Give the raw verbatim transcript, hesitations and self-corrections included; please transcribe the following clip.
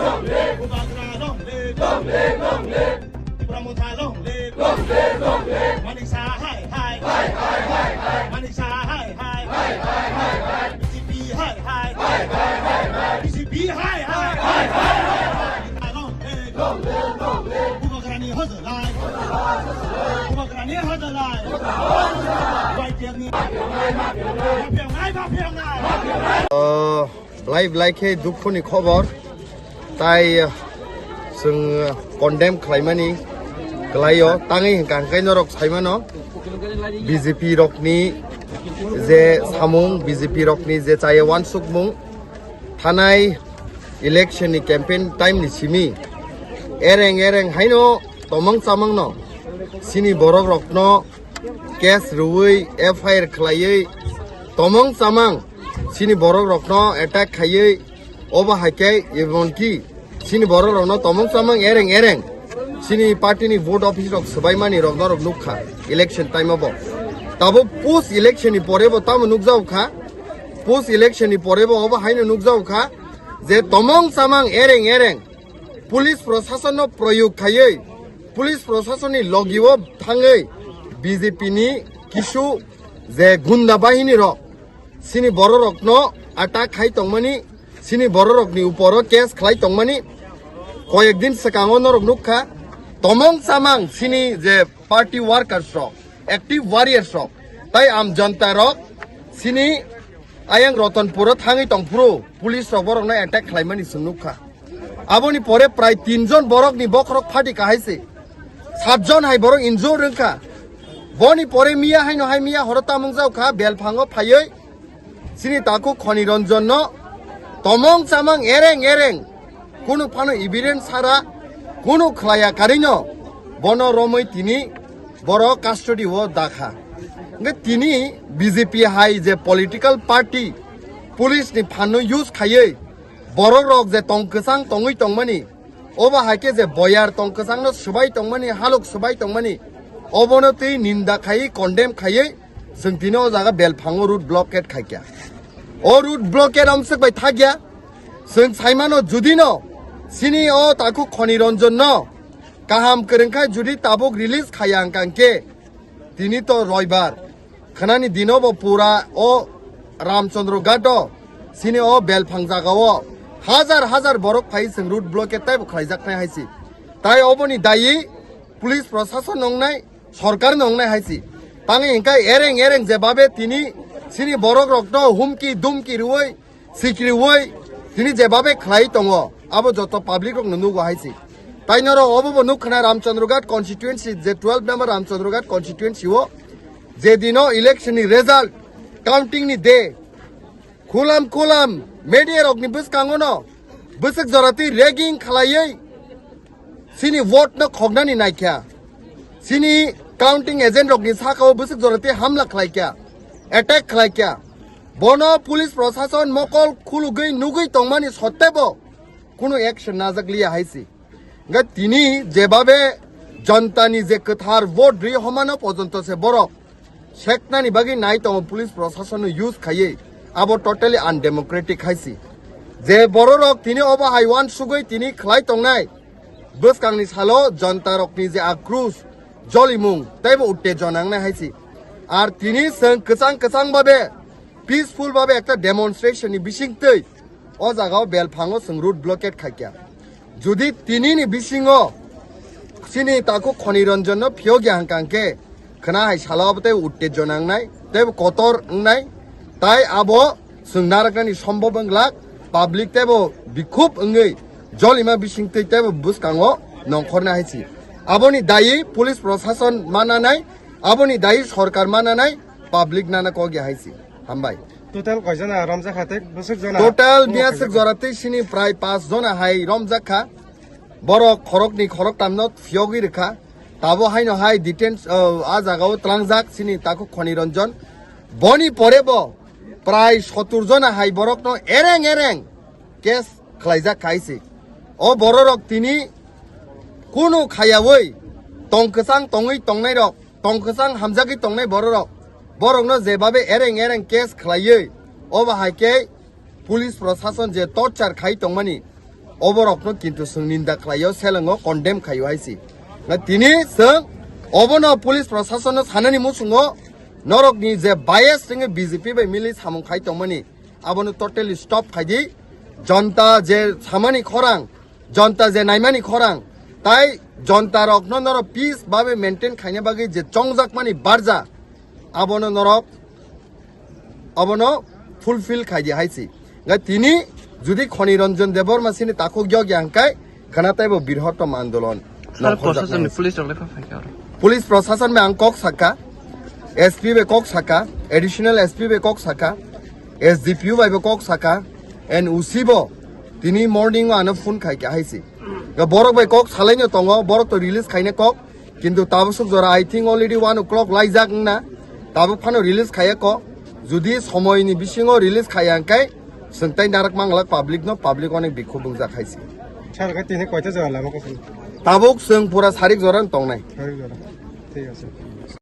Bubagra long live. Long live, long live. Tipra Motha long live. Long live, long live. Manik Saha hai hai. Hai hai hai hai. Manik Saha hai hai. Hai hai hai hai. B J P hai hai. Hai hai hai hai. B J P hai hai. Hai hai hai hai. Long live. Long live, long live. Bubagrani hojolai. Bubagrani hojolai. Y T F ni. Maphyongnai, maphyongnai. Oh. Belai belai khe dukhuni khobor. Tai, uh, chwng, uh, condemn khlaimani kwlaio. Tangwi hwnkha hwnkhe norok saimano B J P rokni je samung, B J P rokni je chaya uansukmung, thanai election ni campaign time ni simi ereng ereng haino tomong chamangno chini borok rokno case rwui F I R khlaiwi tomong chamang chini borok rokno attack khaiwi, obo hai khe emonki chini borok rokno tomong chamang ereng ereng chini party ni vote office rok swbaimani rok norok nukha election time o bo. Tabuk post election ni pore bo tamo nukjago kha, post election ni pore bo obo haino nukjago kha je tomong chamang ereng ereng police prosason no proyog khaiwi, police prosason ni logi o thangwi B J P ni kisu je gunda bahini rok chini borok rokno attack khai tongmani, chini borok rokni uporo case khlai tongmani. Koyek din swkango norok nukha, tomong chamang chini je party workers rok, active warriors rok, tai am janta rok chini ayang Rotonpuro thangwi tongphuru police rok borokno attack khlaimani chwng nukha. Aboni pore prai tin jon borokni bokhorok phati kahai se. Sat jon hai borok injure wngkha. Boni pore miya haino hai miya horo tamung jaukha, belphango phaiwi chini takhuk Khoni Ranjan no tomong chamang ereng ereng, kunu phano evidence sara, kunu khlaiya karino bono romwi tini borok custody o dakha. Hwnkhe tini B J P hai je political party police ni phanno use khaiwi borok rok je tong kwchang tongwi tongmani, obo hai khe je boyar tong kwchangno swbai tongmani, halok swbai tongmani, obono twi ninda khaiwi, condemn khaiwi, chwng tini o jaga belphango road blockade khaikha. O road blockade amswk bai thakya, chwng saimano judino chini o takhuk Khoni Ranjan no kaham kwrwng khai judi tabuk release khaiya hwnkha hwnkhe, tini to roibar, khwnani dino bo pura o Ramchandra Ghat o, chini o belphang jaga o hajar hajar borok phai chwng road blockade taibo khlaijaknai hai se. Tai oboni dayi police prosason wngnai, sorkar no wngnai hai se. Tangwi hwnkhe ereng ereng je babe tini chini borok rokno humki dumki rwui sikriwi tini jebabe khlai tongo, abo joto public rokno nugo hai se. Tai norok obo bo nuk khna Ramchandra Ghat constituency, je twelve number Ramchandra Ghat constituency o je dino election ni result counting ni day, khulam khulam media rokni bwskango no bwswk jora twi ragging khlaiwi chini vote no khoknani naikha, chini counting agent rokni sakao bwswk jora tei hamla khlaikha, attack khlaikha. Bono police prosason mokol khulugwi nugwi tongmani sottebo kunu action najak liya hai se. Hwnkhe tini jebabe jonta ni je kwthar vote ri homano pojonto se borok seknani bagwi nai tongo police prosason no use khaiwi, abo totally undemocratic hai se. Je bororok tini obo hai uansugwi tini khlai tongnai, bwskangni salo jonta rokni je akrus jolimung teibo uttejona wngnai hai se. Ar tini chwng kwchang kwchang babe peaceful babe ekta demonstration ni bisingtwi o jaga o belphango chwng road blockade khaikha. Jodi tini ni bisingo chini takhuk Khoni Ranjan no phiyokya hwnkha hwnkhe khna hai salo abo tei uttejona wngnai, tei kotor wngnai, tai abo chwng naraknani sombhob wng glak, public teibo bikhub wngwi jolima bisingtwi teibo bwskango nongkhorna hai se. Aboni dayi police prosason mananai, aboni dayi sorkar mananai, public nana kok ya hai se. Hambai. Total koi jona romjak kha tei bwswk jona? Total miyaswk jora tei sini prai pas jona hai romjak kha. Borok khorokni khoroktamno phiyogwi rwkha. Tabo haino hai detain, uh, a jagao tlangjak sini takhuk Khoni Ranjan. Boni pore bo prai sotur jona hai borokno ereng ereng case khlaijak khai se. O bororok tini kunu khayawi tong kwchang tongwi tongnairok, tong kwchang hamjagwi tongnai bororok, borokno jebabe ereng ereng case khlaiwi, obo hai khe police prosason je torture khai tongmani, oborokno kintu chwng ninda khlaio, selengo, condemn khaio hai si. Na tini chwng obono police proshasonno sanani muchungo norokni je bias wngwi B J P bai mili samung khai tongmani, abono totally stop khai di. Jonta je samani khorang, jonta je naimani khorang, tai jonta rokno norok peace babe maintain khaina bagwi je chongjakmani barja, abono norok abono fulfill khai di hai si. Ga tini judi Khoni Ranjan Debbarma sini takhuk yog ya hwnkhe khana taibo birhotom andolon. Sir, nongkhorjaknai proshasonni hai si. Police rok lekha phai kha oro. Police proshashan bai ang kok saka, S P bai kok saka, additional S P bai kok saka, S D P O bai bo kok saka, and O C bo tini morning o ano phone khai kha hai si. Ga borok bai kok salaino tongo, borok to release khaina kok, kintu tabuk suk jora, I think already one o'clock laijak wngna, tabuk phano release khaya kok. Judi somoini bisingo release khaya hwnkhe, chwng tai narak manglak public no, public onek bikhuk wngjak hai si. Sir, khe tini koita jora lama kok? Tabuk chwng pura sarik jora tongnai. Sarik jora. Thik ase.